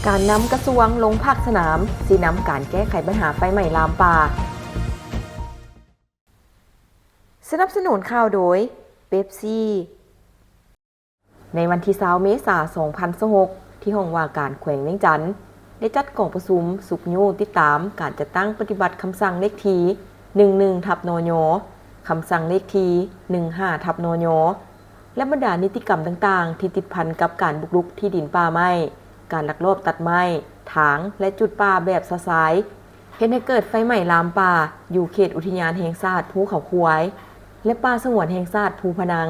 ການນຳກະຊວງລົງພາກສະໜາມ ຊີ້ນຳການແກ້ໄຂບັນຫາໄຟໄໝ້ລາມປ່າ. ສະໜັບສະໜູນຂ່າວໂດຍ ເປັບຊີ. ໃນວັນທີຊາວ ເມສາ ສອງພັນຊາວຫົກ ທີ່ຫ້ອງວ່າການແຂວງວຽງຈັນ ໄດ້ຈັດກອງປະຊຸມຊຸກຍູ້ຕິດຕາມການຈັດຕັ້ງປະຕິບັດຄຳສັ່ງເລກທີ ໜຶ່ງໜຶ່ງ ທັບ ນຍ, ຄຳສັ່ງເລກທີ ໜຶ່ງຫ້າ ທັບ ນຍ ແລະ ບັນດານິຕິກຳຕ່າງໆ ທີ່ຕິດພັນກັບການບຸກລຸກທີ່ດິນປ່າໄມ້, ການລັກລອບຕັດໄມ້, ຖາງ ແລະ ຈູດປ່າແບບຊະຊາຍ, ເຮັດໃຫ້ເກີດໄຟໄໝ້ລາມປ່າຢູ່ເຂດອຸທິຍານແຫ່ງຊາດພູເຂົາຄວາຍ ແລະ ປ່າສະຫງວນແຫ່ງຊາດພູພະນັງ.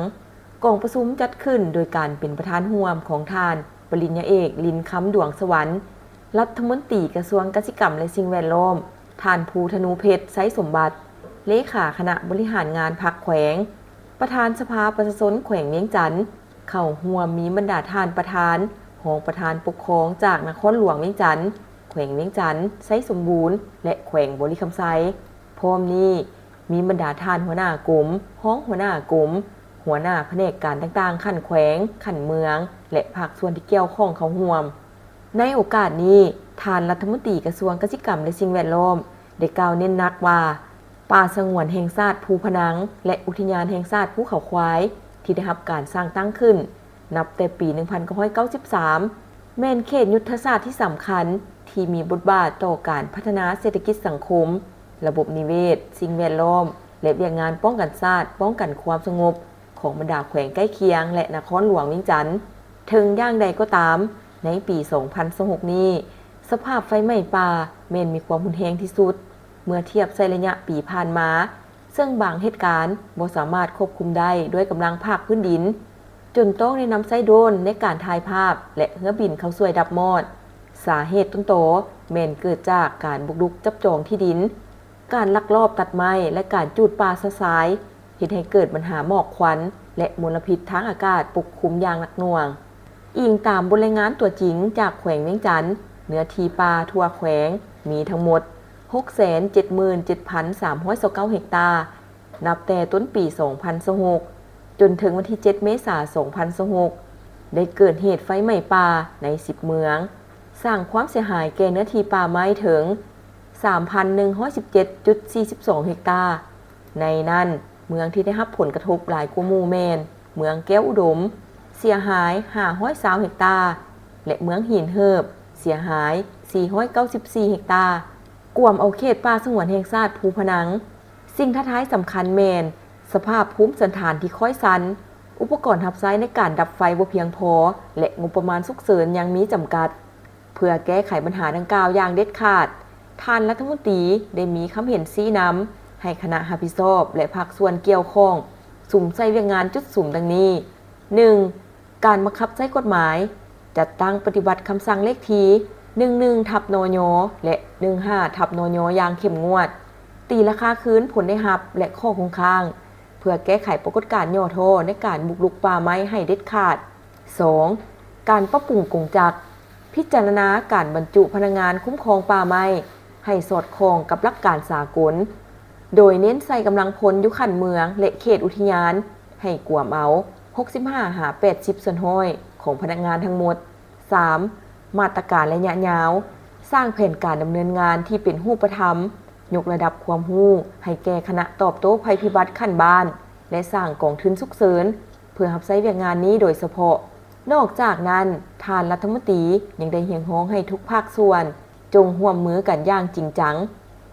ກອງປະຊຸມຈັດຂຶ້ນໂດຍການເປັນປະທານຮ່ວມຂອງທ່ານ ປະລິນຍາເອກ ລິນຄຳ ດວງສະຫວັນ, ລັດຖະມົນຕີກະຊວງກະສິກຳ ແລະ ສິ່ງແວດລ້ອມ, ທ່ານ ພູທະນູເພັດ ໄຊສົມບັດ, ເລຂາຄະນະບໍລິຫານງານພັກແຂວງ, ປະທານສະພາປະຊາຊົນແຂວງວຽງຈັນ, ເຂົ້າຮ່ວມມີບັນດາທ່ານປະທານ, ຮອງປະທານປົກຄອງຈາກນະຄອນຫຼວງວຽງຈັນ, ແຂວງວຽງຈັນ, ໄຊສົມບູນ ແລະ ແຂວງບໍລິຄຳໄຊ. ພ້ອມນີ້ ມີບັນດາທ່ານຫົວໜ້າກົມ, ຮອງຫົວໜ້າກົມ, ຫົວໜ້າພະແນກການຕ່າງໆ ຂັ້ນແຂວງ, ຂັ້ນເມືອງ ແລະ ພາກສ່ວນທີ່ກ່ຽວຂ້ອງເຂົ້າຮ່ວມ. ໃນໂອກາດນີ້, ທ່ານລັດຖະມົນຕີກະຊວງກະສິກຳ ແລະ ສິ່ງແວດລ້ອມ ໄດ້ກ່າວເນັ້ນໜັກວ່າ ປ່າສະຫງວນແຫ່ງຊາດພູພະນັງ ແລະ ອຸທິຍານແຫ່ງຊາດພູເຂົາຄວາຍ ທີ່ໄດ້ຮັບການສ້າງຕັ້ງຂຶ້ນ ນັບແຕ່ປີໜຶ່ງພັນເກົ້າຮ້ອຍເກົ້າສິບສາມ ແມ່ນເຂດຍຸດທະສາດທີ່ສຳຄັນ ທີ່ມີບົດບາດຕໍ່ການພັດທະນາເສດຖະກິດສັງຄົມ, ລະບົບນິເວດ, ສິ່ງແວດລ້ອມ ແລະ ວຽກງານປ້ອງກັນຊາດ, ປ້ອງກັນຄວາມສະຫງົບຂອງບັນດາແຂວງໃກ້ຄຽງ ແລະ ນະຄອນຫຼວງວຽງຈັນ. ເຖິງຢ່າງໃດກໍຕາມ, ໃນປີສອງພັນຊາວຫົກນີ້, ສະພາບໄຟໄໝ້ປ່າແມ່ນມີຄວາມຮຸນແຮງທີ່ສຸດ ເມື່ອທຽບໃສ່ໄລຍະປີຜ່ານມາ, ເຊິ່ງບາງເຫດການບໍ່ສາມາດຄວບຄຸມໄດ້ດ້ວຍກຳລັງພາກພື້ນດິນ, ຈົນຕ້ອງໄດ້ນຳໃຊ້ໂດຣນໃນການຖ່າຍພາບ ແລະ ເຮືອບິນເຂົ້າຊ່ວຍດັບມອດ. ສາເຫດຕົ້ນຕໍແມ່ນເກີດຈາກການບຸກລຸກຈັບຈອງທີ່ດິນ, ການລັກລອບຕັດໄມ້ ແລະ ການຈູດປ່າຊະຊາຍ ເຮັດໃຫ້ເກີດບັນຫາໝອກຄວັນ ແລະ ມົນລະພິດທາງອາກາດປົກຄຸມຢ່າງໜັກໜ່ວງ. ອີງຕາມບົດລາຍງານຕົວຈິງຈາກແຂວງວຽງຈັນ, ເນື້ອທີ່ປ່າທົ່ວແຂວງມີທັງໝົດຫົກແສນເຈັດໝື່ນເຈັດພັນສາມຮ້ອຍຊາວເກົ້າເຮັກຕາ. ນັບແຕ່ຕົ້ນປີສອງພັນຊາວຫົກ ຈົນເຖິງວັນທີເຈັດ ເມສາ ສອງພັນຊາວຫົກ ໄດ້ເກີດເຫດໄຟໄໝ້ປ່າໃນສິບເມືອງ, ສ້າງຄວາມເສຍຫາຍແກ່ເນື້ອທີ່ປ່າໄມ້ເຖິງສາມພັນໜຶ່ງຮ້ອຍສິບເຈັດຈຸດສີ່ສິບສອງເຮັກຕາ. ໃນນັ້ນ, ເມືອງທີ່ໄດ້ຮັບຜົນກະທົບຫຼາຍກວ່າໝູ່ແມ່ນ ເມືອງແກ້ວອຸດົມ ເສຍຫາຍຫ້າຮ້ອຍຊາວເຮັກຕາ ແລະ ເມືອງຫີນເຫີບ ເສຍຫາຍສີ່ຮ້ອຍເກົ້າສິບສີ່ເຮັກຕາ, ກວມເອົາເຂດປ່າສະຫງວນແຫ່ງຊາດພູພະນັງ. ສິ່ງທ້າທາຍສຳຄັນແມ່ນສະພາບພູມສັນຖານທີ່ຄ້ອຍຊັນ, ອຸປະກອນຮັບໃຊ້ໃນການດັບໄຟບໍ່ພຽງພໍ ແລະ ງົບປະມານສຸກເສີນຍັງມີຈຳກັດ. ເພື່ອແກ້ໄຂບັນຫາດັ່ງກ່າວຢ່າງເດັດຂາດ, ທ່ານລັດຖະມົນຕີໄດ້ມີຄຳເຫັນຊີ້ນຳໃຫ້ຄະນະຮັບຜິດຊອບ ແລະ ພາກສ່ວນກ່ຽວຂ້ອງສຸມໃສ່ວຽກງານຈຸດສຸມດັ່ງນີ້: ໜຶ່ງ, ການບັງຄັບໃຊ້ກົດໝາຍ, ຈັດຕັ້ງປະຕິບັດຄຳສັ່ງເລກທີ ໜຶ່ງໜຶ່ງ ທັບ ນຍ ແລະ ໜຶ່ງຫ້າ ທັບ ນຍ ຢ່າງເຂັ້ມງວດ, ຕີລາຄາຄືນຜົນໄດ້ຮັບ ແລະ ຂໍ້ຄົງຄ້າງ ເພື່ອແກ້ໄຂປາກົດການຫຍໍ້ທໍ້ໃນການບຸກລຸກປ່າໄມ້ໃຫ້ເດັດຂາດ. ສອງ, ການປັບປຸງກົງຈັກ, ພິຈາລະນາການບັນຈຸພະນັກງານຄຸ້ມຄອງປ່າໄມ້ໃຫ້ສອດຄ່ອງກັບຫຼັກການສາກົນ, ໂດຍເນັ້ນໃສ່ກຳລັງພົນຢູ່ຂັ້ນເມືອງ ແລະ ເຂດອຸທິຍານ ໃຫ້ກວມເອົາຫົກສິບຫ້າຫາແປດສິບສ່ວນຮ້ອຍຂອງພະນັກງານທັງໝົດ. ສາມ, ມາດຕະການໄລຍະຍາວ, ສ້າງແຜນການດຳເນີນງານທີ່ເປັນຮູບປະທຳ, ຍົກລະດັບຄວາມຮູ້ໃຫ້ແກ່ຄະນະຕອບໂຕ້ໄພພິບັດຂັ້ນບ້ານ ແລະ ສ້າງກອງທຶນສຸກເສີນ ເພື່ອຮັບໃຊ້ວຽກງານນີ້ໂດຍສະເພາະ. ນອກຈາກນັ້ນ, ທ່ານລັດຖະມົນຕີຍັງໄດ້ຮຽກຮ້ອງໃຫ້ທຸກພາກສ່ວນ ຈົ່ງຮ່ວມມືກັນຢ່າງຈິງຈັງ,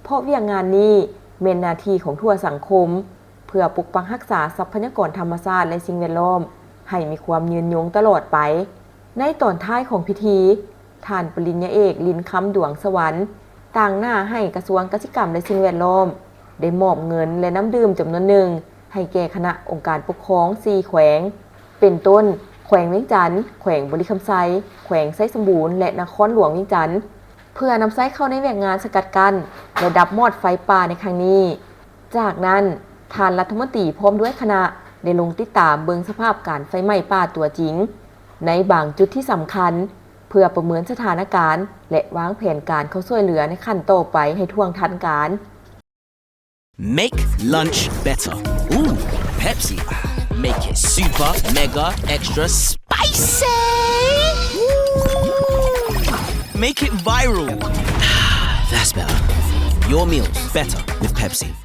ເພາະວຽກງານນີ້ແມ່ນໜ້າທີ່ຂອງທົ່ວສັງຄົມ ເພື່ອປົກປັກຮັກສາຊັບພະຍາກອນທຳມະຊາດ ແລະ ສິ່ງແວດລ້ອມໃຫ້ມີຄວາມຍືນຍົງຕະຫຼອດໄປ. ໃນຕອນທ້າຍຂອງພິທີ, ທ່ານປະລິນຍາເອກ ລິນຄຳ ດວງສະຫວັນ ຕາງໜ້າໃຫ້ກະຊວງກະສິກຳ ແລະ ສິ່ງແວດລ້ອມ ໄດ້ມອບເງິນ ແລະ ນ້ຳດື່ມຈຳນວນໜຶ່ງ ໃຫ້ແກ່ຄະນະອົງການປົກຄອງສີ່ແຂວງ ເປັນຕົ້ນ ແຂວງວຽງຈັນ, ແຂວງບໍລິຄຳໄຊ, ແຂວງໄຊສົມບູນ ແລະ ນະຄອນຫຼວງວຽງຈັນ ເພື່ອນຳໃຊ້ເຂົ້າໃນວຽກງານສະກັດກັ້ນ ແລະ ດັບມອດໄຟປ່າໃນຄັ້ງນີ້. ຈາກນັ້ນ, ທ່ານລັດຖະມົນຕີພ້ອມດ້ວຍຄະນະ ໄດ້ລົງຕິດຕາມເບິ່ງສະພາບການໄຟໄໝ້ປ່າຕົວຈິງ ໃນບາງຈຸດທີ່ສຳຄັນ ເພື່ອປະເມີນສະຖານະການ ແລະ ວາງແຜນການເຂົ້າຊ່ວຍເຫຼືອໃນຂັ້ນຕໍ່ໄປໃຫ້ທ່ວງທັນການ. Make lunch better. Ooh, Pepsi. Make it super, mega, extra spicy. Ooh. Make it viral. That's better. Your meals better with Pepsi.